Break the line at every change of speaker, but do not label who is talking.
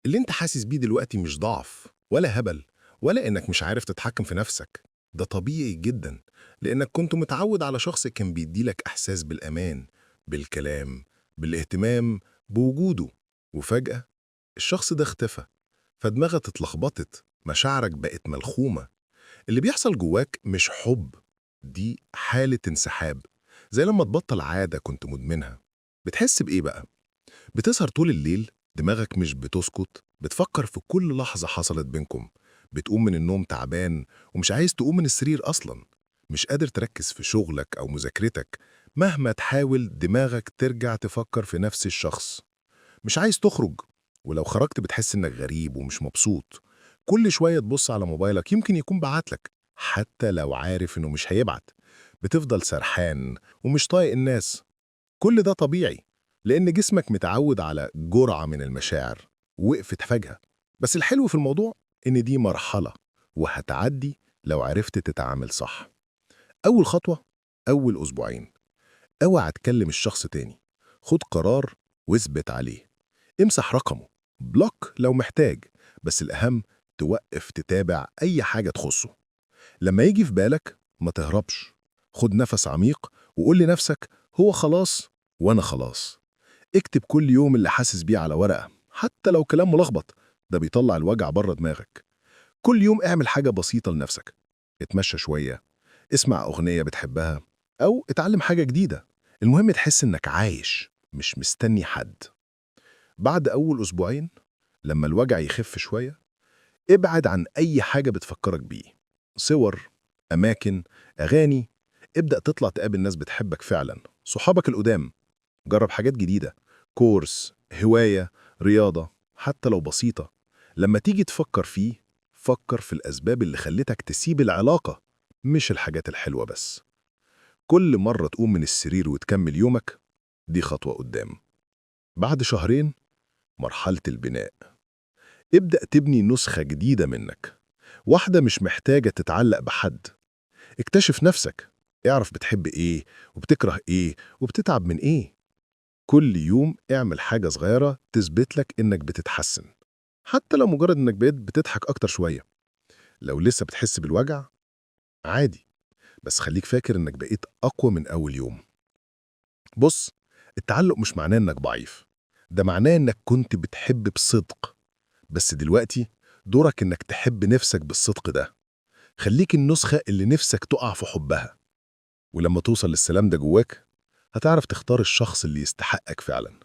اللي انت حاسس بيه دلوقتي مش ضعف ولا هبل ولا انك مش عارف تتحكم في نفسك. ده طبيعي جدا، لانك كنت متعود على شخص كان بيديلك احساس بالامان، بالكلام، بالاهتمام، بوجوده. وفجأة الشخص ده اختفى، فدماغك اتلخبطت، مشاعرك بقت ملخومة. اللي بيحصل جواك مش حب، دي حالة انسحاب، زي لما تبطل عادة كنت مدمنها. بتحس بإيه بقى؟ بتسهر طول الليل، دماغك مش بتسكت، بتفكر في كل لحظة حصلت بينكم. بتقوم من النوم تعبان ومش عايز تقوم من السرير أصلا، مش قادر تركز في شغلك أو مذاكرتك، مهما تحاول دماغك ترجع تفكر في نفس الشخص. مش عايز تخرج، ولو خرجت بتحس إنك غريب ومش مبسوط. كل شوية تبص على موبايلك، يمكن يكون بعتلك حتى لو عارف إنه مش هيبعت. بتفضل سرحان ومش طايق الناس. كل ده طبيعي، لأن جسمك متعود على جرعة من المشاعر وقفت فجأة. بس الحلو في الموضوع إن دي مرحلة وهتعدي لو عرفت تتعامل صح. أول خطوة، أول أسبوعين اوعى تكلم الشخص تاني. خد قرار واثبت عليه. امسح رقمه، block لو محتاج، بس الأهم توقف تتابع أي حاجة تخصه. لما يجي في بالك ما تهربش، خد نفس عميق وقول لنفسك هو خلاص وأنا خلاص. اكتب كل يوم اللي حاسس بيه على ورقة، حتى لو كلام ملخبط، ده بيطلع الوجع بره دماغك. كل يوم اعمل حاجة بسيطة لنفسك، اتمشى شوية، اسمع أغنية بتحبها، أو اتعلم حاجة جديدة. المهم تحس إنك عايش، مش مستني حد. بعد أول أسبوعين، لما الوجع يخف شوية، ابعد عن أي حاجة بتفكرك بيه، صور، أماكن، أغاني. ابدأ تطلع تقابل ناس بتحبك فعلا، صحابك القدام. جرب حاجات جديدة، كورس، هواية، رياضة، حتى لو بسيطة. لما تيجي تفكر فيه، فكر في الأسباب اللي خلتك تسيب العلاقة، مش الحاجات الحلوة بس. كل مرة تقوم من السرير وتكمل يومك، دي خطوة قدام. بعد شهرين، مرحلة البناء. ابدأ تبني نسخة جديدة منك، واحدة مش محتاجة تتعلق بحد. اكتشف نفسك، اعرف بتحب ايه وبتكره ايه وبتتعب من ايه. كل يوم اعمل حاجة صغيرة تثبت لك إنك بتتحسن، حتى لو مجرد إنك بقيت بتضحك أكتر شوية. لو لسه بتحس بالوجع، عادي، بس خليك فاكر إنك بقيت أقوى من أول يوم. بص، التعلق مش معناه إنك ضعيف، ده معناه إنك كنت بتحب بصدق، بس دلوقتي دورك إنك تحب نفسك بالصدق ده. خليك النسخة اللي نفسك تقع في حبها، ولما توصل للسلام ده جواك هتعرف تختار الشخص اللي يستحقك فعلا.